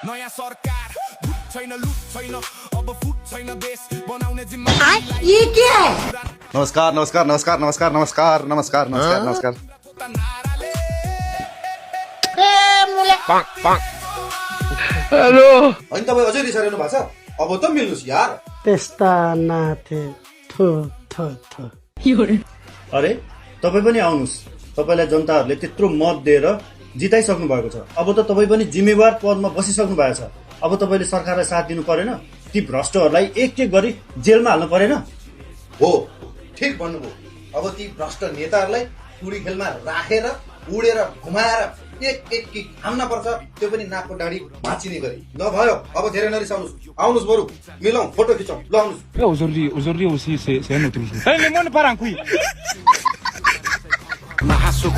नयाँ सरकार भुट छैन लुट छैन अब फुट छैन देश बनाउने जिम्मा ये क्या है? नमस्कार नमस्कार नमस्कार नमस्कार नमस्कार नमस्कार नमस्कार नमस्कार हेलो होइन तपाईँ अझै रिसाइरहनु भएको छ अब त मिल्नुहोस् यार त्यस्ता नाथे थो थो थो अरे तपाईँ पनि आउनुहोस्। तपाईँलाई जनताहरूले त्यत्रो मत दिएर जिताइसक्नु भएको छ। अब त तपाईँ पनि जिम्मेवार पदमा बसिसक्नु भएको छ। अब तपाईँले सरकारलाई साथ दिनु परेन? ती भ्रष्टहरूलाई एक एक गरी जेलमा हाल्नु परेन? हो ठिक भन्नुभयो। अब ती भ्रष्ट नेताहरूलाई कुडी खेलमा राखेर उडेर घुमाएर एक एक किक हान्न पर्छ, त्यो पनि नाकको डाँडी भाँचिने गरी। नभयो अब धेरै नरिसाउनुहोस्, आउनुहोस् बरु मिलाउँ, फोटो खिचौँ, ल आउनुहोस्। aujourd'hui aussi c'est un autre jour. Le monde part en couille. Mahaso